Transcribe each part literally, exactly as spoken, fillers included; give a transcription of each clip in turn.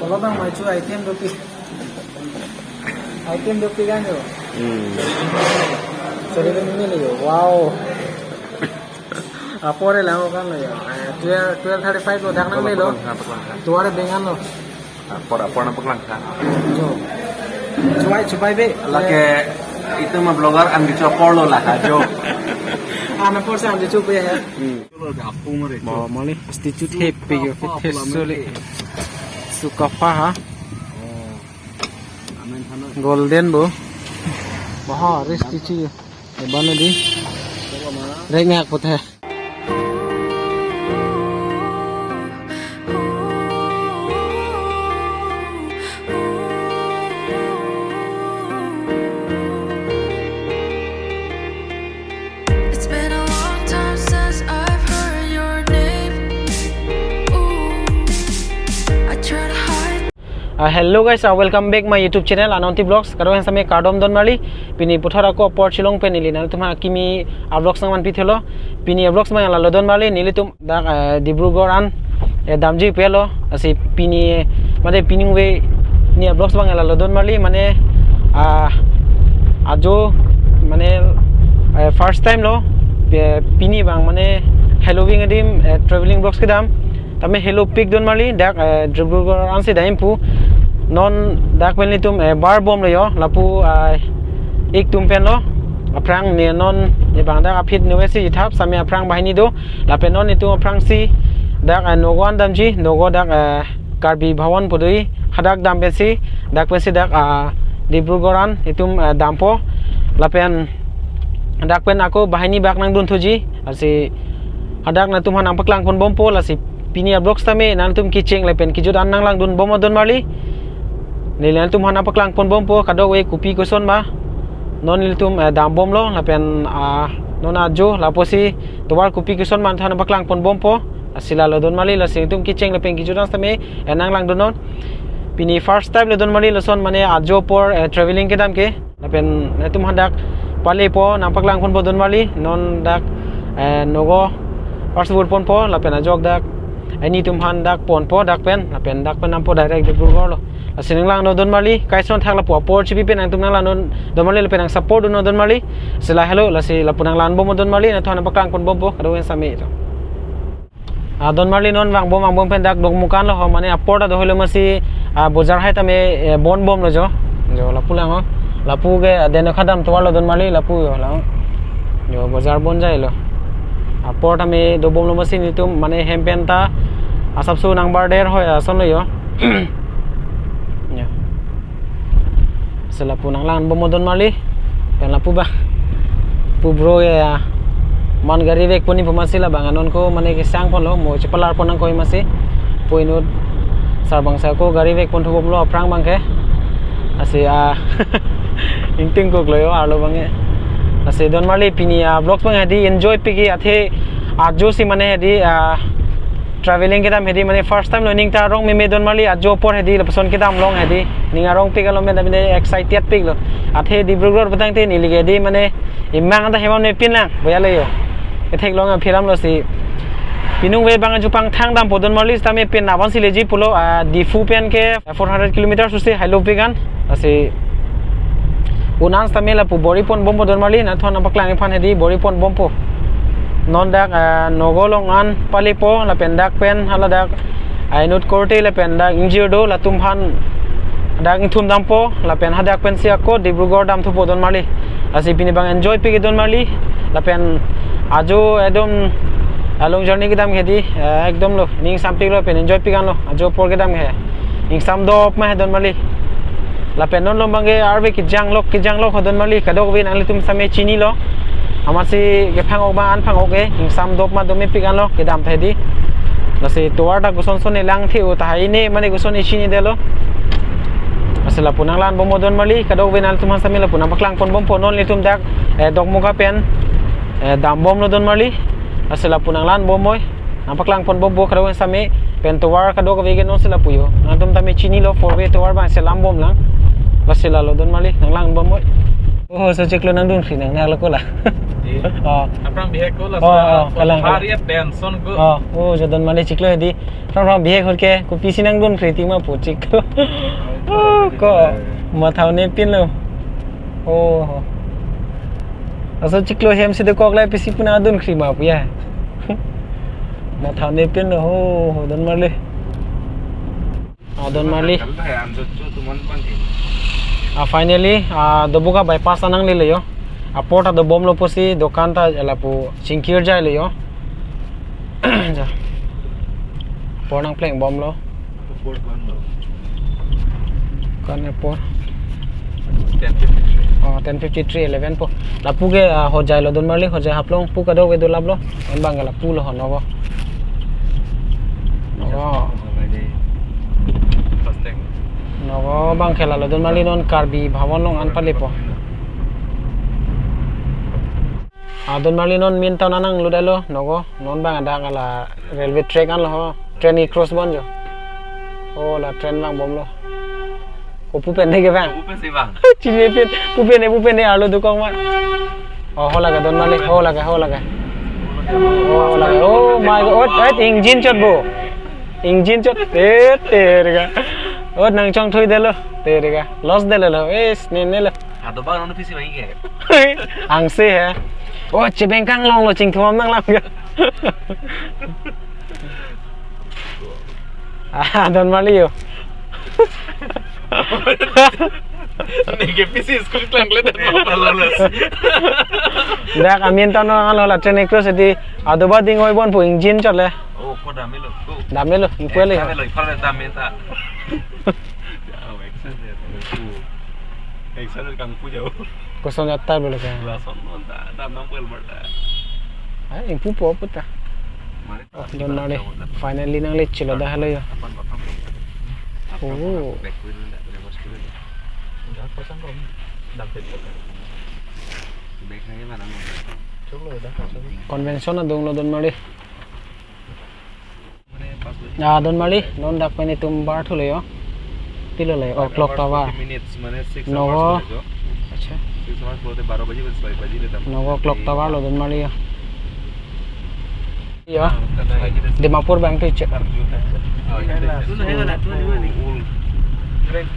Lo bang maichu item dopi. Item dopi kan yo. Hmm. Sorry, ini nih yo. Wow. Apor lang kan lo yo. Eh, twelve, twelve thirty-five lo dak nang lo. Apor lang, apor lang. Tuar bengan lo. Apor, apor nangpaklang tha. Jo. Chubai, chubai be. Lake itum a-vlogger an kecho apor lo la ha jo. An apor si an kecho be ya. Hmm. Mo, mo ni statue thepi yo, theso le. Sukapha ha. Golden bo. Baha ri statue yo. Eban di. Rek nyak puthe. It's been a long time since I've heard your name. Ooh, I try to hide. Uh, hello guys, uh, welcome back my YouTube channel Ananti Vlogs. Kado hen same kardom don marli. Pini puthot ako apor chilong pen ili nangtum akimi a-vlogs nangmanpi thelo. Pini a-vlogs mang lalo don marli, nelitum dak, eh, Dibrugarh an, eh, damji pelo. Lasi pini, mane pini ave ni a-vlogs mang lalo don marli, mane, ah, ajo, mane, eh, first time lo, eh, pini bang, mane, Halloween adim, eh, traveling vlogs kedam. Tame helopik don marli, dak, eh, Dibrugarh ansi damji pu. Non dak pen nelitum, eh, bar bom lo yo, lapu, ah, ik tum pen lo. Aphrang ne non, ne bang dak aphi inutvet si jithap, same aphrang banghini do. Lapen non itum aphrangsi dak, eh, Nagaon damji, Nagaon dak, eh, Karbi Bhawan pu do, hadak dam pensi, dak pensi dak, ah, Dibrugarh an itum, eh, dampo. Lapen dak pen ako banghini bak nangdunthuji. Lasi hadak nangtumphan nangpaklang ponbompo, lasi pini a-vlogs tame nangtum kecheng lapen kejut an nanglang dunbom don marli. Neli nangtumphan nangpaklang ponbompo, kadokave kopi koson ma. Non nelitum, eh, dambom lo, lapen, ah, non ajo, lapusi tovar kopi koson ma nangtumphan nangpaklang ponbompo. Lasi lalo don marli, lasi itum kecheng lapen kejut an tame, eh, nanglang dunnon. Pini first time lo don marli lason mane ajo apor, eh, traveling kedam ke. Lapen nangtum hadak palepo nangpaklang ponpo don marli, non dak, eh, Nagaon first vur ponpo, lapen ajok dak, eh, nelitum hadak ponpo dak pen, lapen dak pen dampo direct Dibrugarh lo. Lasi nanglang non don marli, kaison thak lapu apor chipi pen nangtum nanglang non don marli, lapen nang support non don marli. Sila hello, lasi lapu nanglang bom don marli, nangtum nangpaklang ponbompo, kado hen same to. Ah, don marli non vangbom vangbom pen dak Dokmoka an lo ho, mane apor ta dohoilo masi, ah, bojar hai tame, eh, bon bom lo jo. Jo, lapu lang ho. Lapu ke, ah, deno khadam tovar lo don marli, lapu yo lang. Jo, bojar bon jai lo. Apor tame dobom lo masi nelitum, mane hem pen ta asapso nangbar der hoi ason lo yo. Ya. Sila pu nanglang bom don marli. Pen lapu ba. Pu bro ya. Man gari vek pon ni pu masi labang anon ko mane kesang ponlo, mo chepalar pon nangkoi masi. Pu inut sarbangsa ko gari vek ponthu bomlo aphrang bang ke. Lasi a. Ingting kok lo yo arlo bang e. Lasi don marli pini a-vlogs bang hedi enjoy pik ke athe ajo si mane hedi a traveling kedam hedi mane first time lo, ning ta arong meme don marli, ajo apor hedi lapuson kedam long hedi. Ning arong pik alo meda meda excited pik lo. Athe Dibrugarh petang te neli ke hedi mane imang ta hemam ne pin lang boya le yo. Kethek long aphiram lo si. Pini ave bang ajupang thang dampo don marli, sitame pin naban si leji pulo, ah, Diphu pen ke four hundred kilometers usi hailo pik an. Lasi un-an sitame lapu bor-i ponbompo don marli, nangtum nangpaklang iphan hedi bor-i ponbompo. Non dak, ah, Nagaon along an palepo, lapen dak pen, hala dak, ah, inut korte lapen dak ingjir do, latum aphan dak ingthum dampo, lapen hadak pensi ako Dibrugarh damthupo don marli. Lasi pini bang enjoy pik don marli, lapen ajo ekdom, ah, long journey kedam hedi, ah, ekdom lo, ning sampik lo, pen enjoy pik an lo, ajo apor kedam he. Ingsam dop ma he don marli. Lapen non lo bang ke arve kejang lok, kejang lok ho don marli, kadokave nanglitum same chinilo. Amatsi kephang ok bang an phang ok e, ingsam dop ma dome pik an lo, kedam ta hedi. Lasi tovar ta koson son ne lang thi-o tahai ne, mane koson ne chinidetlo. Lasi lapu nanglang bom don marli, kadokave nanglitum aphan same lapu nangpaklang ponbompo non nelitum dak, eh, Dokmoka pen, eh, dambom lo don marli. Lasi lapu nanglang bom oi. Nangpaklang ponbompo kado hen same pen tovar kadokave ke non si lapu yo. Nangtum tame chinilo four way tovar bang selam bom lang. Lasi lalo don marli nanglang bom oi. Oh, so chiklo nangdun kri nang nang lo ko la. Di. Oh. Aphrang bihek ko la. Oh, so, oh, so kalang, kalang. Hari ya tension ko. Oh, oh, jo Don Marli chiklo di. Aphrang aphrang bihek hor ke, kopisi nangdun kri ti ma pu chiklo. Oh, ko. Matha un-e pinlo. Oh. Laso chiklo hem si dokok la pisi pu nangdun kri ma pu ya. Matha un-e pinlo. Oh, Don Marli. Ah, Don Marli. Kal hai anjo chu tuman bang ke. Ah, finally, ah, Doboka bypass ta nanglelo yo. Apor ta dobomlo pusi dokan ta lapu chingkir jailo yo. Ja. Apor nangpleng bomlo. Apor bang lo. Kan apor. Ten fifty-three. Oh, ten fifty-three eleven po. Lapu ke, ah, Hojai lo Don Marli, Hojai Haflong pu kadokave dolaplo. Non bang ke lapu lo ho nogo. Nogo. First time. Nogo bang ke lalo Don Marli non Karbi Bhawan along an palepo. Ah, Don Marli non main town an nanglut-etlo nogo. Non bang adak la railway track an lo ho. Train ke cross bon jo. Oh, la train bang bomlo. Ko pu pen de ke bang? Pu pen si bang. Chini pen, pu pen de, pu pen de arlo dokok ma. Oh, ho lake Don Marli, ho lake, ho lake. Oh, ho lake. Oh my God, ot, ot, engine chot bo. Engine chot, te, te, rega. Ot nangchongthui detlo, te, rega. Loss detlo, es, ne, ne lo. Ado bang non pisi bang ke. Angse he. Oh, chebeng kanglonglo chingthum nanglang ke. Ah, Don Marli yo. Ne ke pisi school klang le dan. Dak amin town nang lo la train cross di adoba ding oi bon pu engine chot le. Oh, ko damelo. Ko. Damelo, ingpu le. Damelo, iphal damelo ta. Jao, excited. Excited kangpu jao. Koson jatta bole ka. Lason non ta, dam nang puel marta. Ah, ingpu po puta. Mari. Oh, Don Marli. Finally nanglechetlo dak halo yo. Oh. Convention adung lo Don Marli. Ah, Don Marli, non dak pen itum bar thulo yo. Pilo le, oh, clock tower. Minutes, mane six hours. Nogo. Acha. Six hours bolte baro baji, bas baji le dam. Nogo clock tower lo Don Marli yo. Yo. Dimapur bang tu che.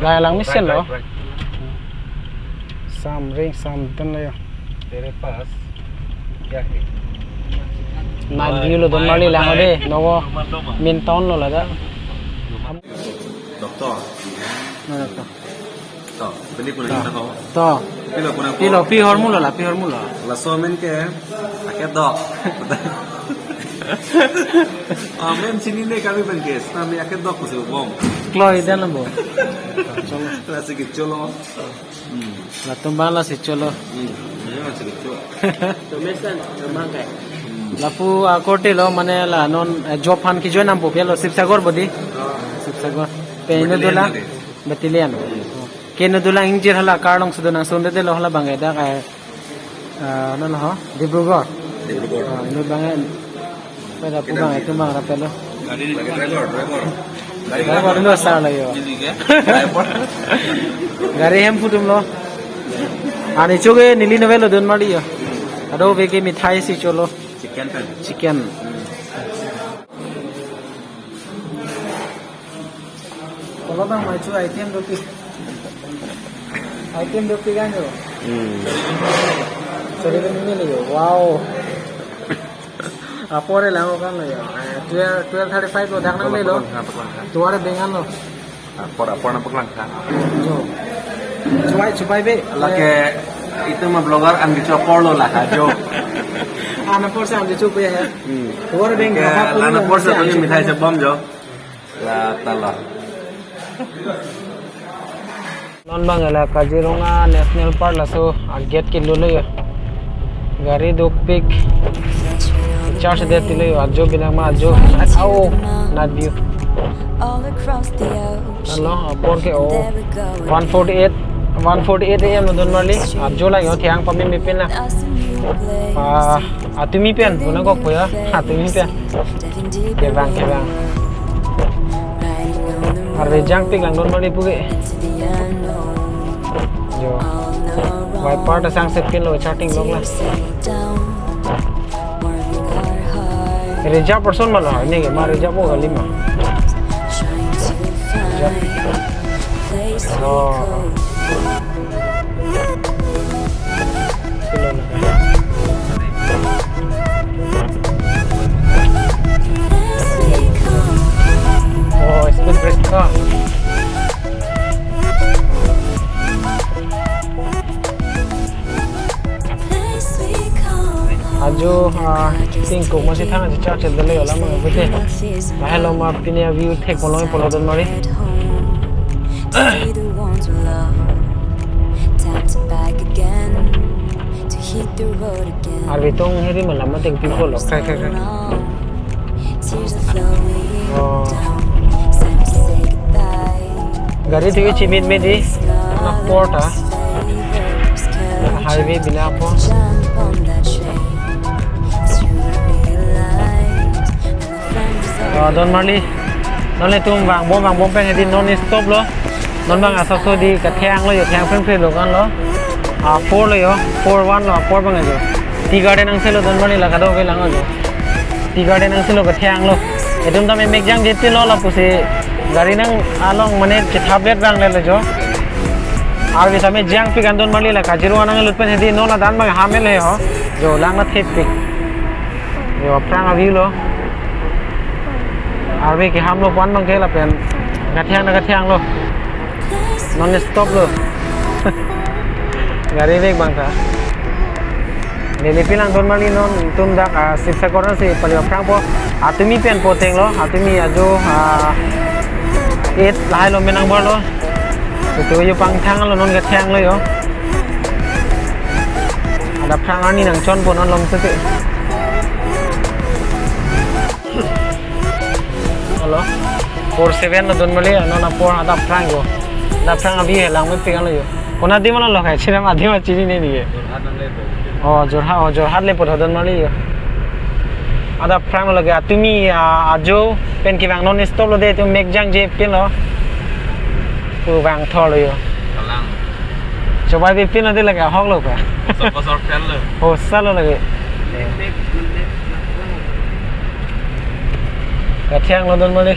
Lai lang mesen lo. Right, right, right. Sam ring, sam den lo yo. तेरे पास क्या है? Night view lo Don Marli lang de, nogo main town lo ladak. Doktor. Na, doktor. To, beli kuning kita kau. To. Pilo kuning. Pilo, pi hormu lo la, pi hormu lo. Laso amen ke, akedok. Amen chini ne kami bangkes, kami akedok kusi bom. Kloi dan lo bo. Lasi ke cholo. Hmm. Latum bang lasi cholo. Hmm. Ini masih kecil. Tumesan, memang kayak. Lapu akorte lo mane la non, eh, job aphan kejoin nangpo pilo Sibsagar bodi. Oh. Sibsagar. Pen ino dolang. Battalion. Battalion. Oh. Ke ino dolang ingjir hala car along sudo nangsun detlo hala bang dak, eh, eh, non ho, Dibrugarh. Dibrugarh. Ah, ino bang, eh, pada pu bang, itum bang rapelo. Gari driver, driver. Driver lo sa la yo. Ini ke? Driver. Gari hem phutum lo. Ani choge neli nove lo Don Marli yo. Ado ve ke mithai si cholo. Chicken pen. Chicken. Kalau bang maichu item dopik. Item dopik kan yo. Hmm. Sorry kan ini lo yo. Wow. Apor lang kan lo yo. Eh, twelve, twelve thirty-five lo dak nanglelo. Tuar dengan lo. Apor, apor nangpaklang tha. Jo. Chubai, chubai be. Lake itum a blogger an kecho apor lo la ha, jo. An apor si an kecho be he. Hmm. Tuar ding ke apa pun la an apor si an kecho mithai chebom jo. La tala. Non bang la Kaziranga National Park laso a gate ke lo lo yo. Gari dopik. Charge det tilo yo, ajo binama ajo. Ao, night view. All across the ocean. Ano, apor ke o. There we go. One forty-eight, one forty-eight A M lo Don Marli. Ajo lang yo, thiang pamim bipin na. Ah, atumi pen, guna gok ya. Atumi pen. Kevang, kevang. Arve jangpik lang Don Marli puke. Yo. Wiper ta sang sepin lo, charting long la. Reserve person ma lo, ini ke ma reserve o kali ma. Reserve. Oh. Oh, speed brake ka. Ajo, ah, tingkuk masi thang ajo chak chel dele ola mang bete. Lahelo ma pini a-view thek polo polo don mari. Arve tong heri malam ma thek pi polo, krai krai krai. Oh. Gari thik chimit me di, na porta. Highway bina po. Oh, don mali. Non le tum vangbom vangbom pen hedi non stop lo. Non bang asaso di katheng lo yo, theng pen pen lo kan lo. Ah, four lo yo, four one lo, four bang yo. Tea Garden angse lo don mali la kado ke lang yo. Tea Garden angse lo katheng lo. Etum tame mek jang jeti lo lapusi gari nang along mane chethap let bang le lo jo. Arve tame jang pik an don mali la kajiro anang lut pen hedi non la dan bang hamel he ho. Jo lang na thep pik. Yo, aphrang a-view lo. Arve ke ham lo pan bang ke lapen. Katheng na katheng lo. Non stop lo. Gari vek bang ta. Neli pilang don mali non tum dak, ah, Sibsagar si pali aphrang po. Atumi pen po teng lo. Atumi ajo, ah, eight lahai lo menang bor lo. Itu yo pangthang lo non katheng lo yo. Adap phrang arni nang chon po non lom sese. Hello. Four seven lo don mali, non apor adap phrang yo. Adap phrang a-view he lang me pik an lo yo. Kona adim lo lo kai, chinam adim a chini ne ni ye. Oh, Jorhat, oh, Jorhat le po don mali yo. Adap phrang lo ke atumi, ah, ajo pen kevang non stop lo de, tu mek jang je pin lo. Pu vang thor lo yo. Kalang. Chobai be pin lo de lake ahok lo ka. Pasar pasar pen lo. Oh, salo lake. Katheng lo don mali.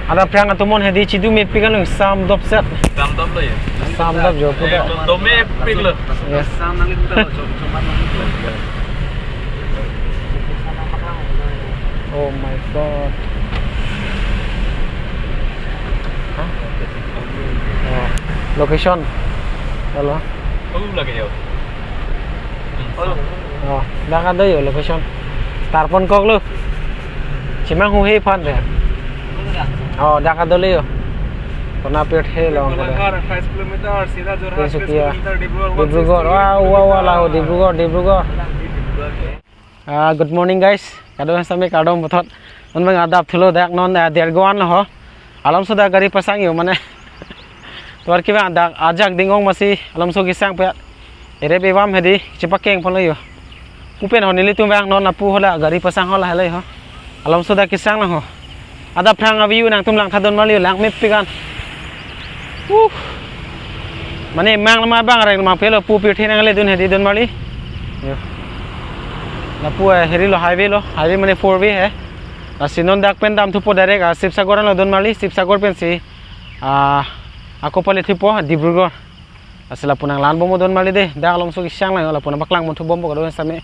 Adap phrang atum on hedi chidu me pik an lo sam dop set. Sam dop lo ya. Sam dop jo puta. Ekdom dome pik lo. Yes. Sam nang itu lo, cuma cuma nang itu lo. Oh my God. Hah? Oh. Location. Hello. Kalu lagi yo. Oh, dak kado yo location. Tarpon kok lo. Chimang hu he phan de. Oh, dak kado le yo. Kona pet he long kado. Golaghat five kilometer, sida Jorhat Tinsukia. Five kilometer, Dibrugarh one sixty Dibrugarh. Wah, wah, wah, lah, kilometer. Dibrugarh, Dibrugarh. Ah, good morning, guys. Kado sami kardom puthot. Non bang adap thulo dak non, ah, Dergaon lo ho. Alomso dak gari pasang yo mane. Tovar kevang dak ajak dingong masi alomso kesang pe. Erep evam hedi chepakeng pon lo yo. Pu pen ho nelitum vang non apu hola gari pasang hola helo ho. Alomso dak kesang nang ho. Adap phrang a-view nangtum lang tha don mali lang me pik an. Uh. Mane mang ma bang reng ma pelo pu pirthe nang le dun hedi don mali. Yo. Lapu, eh, heri lo highway lo, highway mane four way he. Lasi non dak pen dam thupo direct, ah, Sibsagar lo don mali, Sibsagar pensi, ah, ako pale thupo Dibrugarh. Lasi lapu nang lan bom don mali de, dak alomso kesang lang lapu nang paklang bom thubom po kado sami.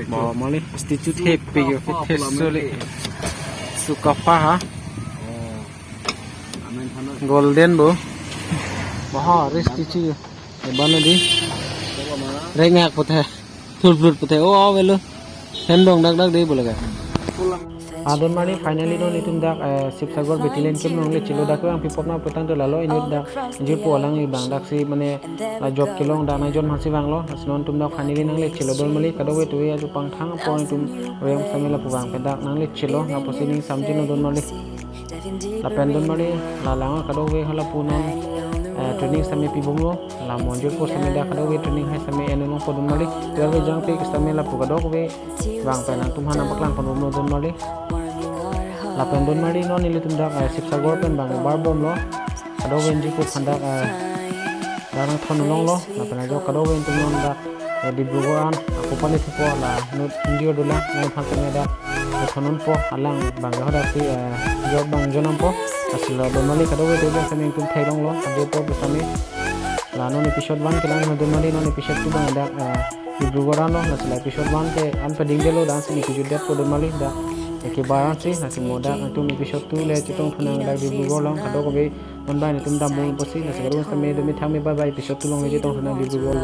Bo mali statue thepi yo, kethe soli. Sukapha ha. Golden bo. Bo ha, re statue yo. Eba nodi. Rengak puthe. Thulplut puthe. O, avelo. Hendong dak dak de bolega. Adon mali finally non itum dak, eh, Sibsagar Battalion camp nangle chelo, dak vang pipop na putang to lalo inut dak injir po alangli bang daksi mane la job kelong dak nangjon masi vanglo. Lasi non itum dak finally nangle chelo don mali, kadokave tuve aju pangthang apor itum reng sami lapu vang pen dak nangle chelo, lapusi ning samjin lo don mali. Lapen don mali la lang kadokave hala pu non, eh, training sami pibomlo, la monjur po sami dak kadokave training hai sami enulong po don mali. Tuve jangpi sami lapu kadokave vang pen nangtum aphan nangpaklang pon bomlo don mali. Lapen don mali non ilitum dak, eh, Sibsagar pen bang bar bomlo. Kadokave injir po aphan dak, eh, dak nangthon longlo. Lapen ajo kadokave itum non dak, eh, Dibrugarh an, ako pani thupo la inut injir dolang, nangphan sami dak, eh, thon ponpo, alang bang hadak si, eh, job bang jon ponpo. Lasi la don mali kadokave tuve sami itum theklonglo, ajo po sami. La non episode one kelang lo don mali, non episode two bang dak, eh, Dibrugarh anlo, lasi la episode one ke an pading delo, dan si episode det po don mali dak. Eke bar an si, lasi mo dak itum episode two le chetong thunang dak Dibrugarh along, kadokave non bai itum dambom pusi, lasi kadokave sami do mi thang mi, bye bye, episode two along le chetong thunang Dibrugarh.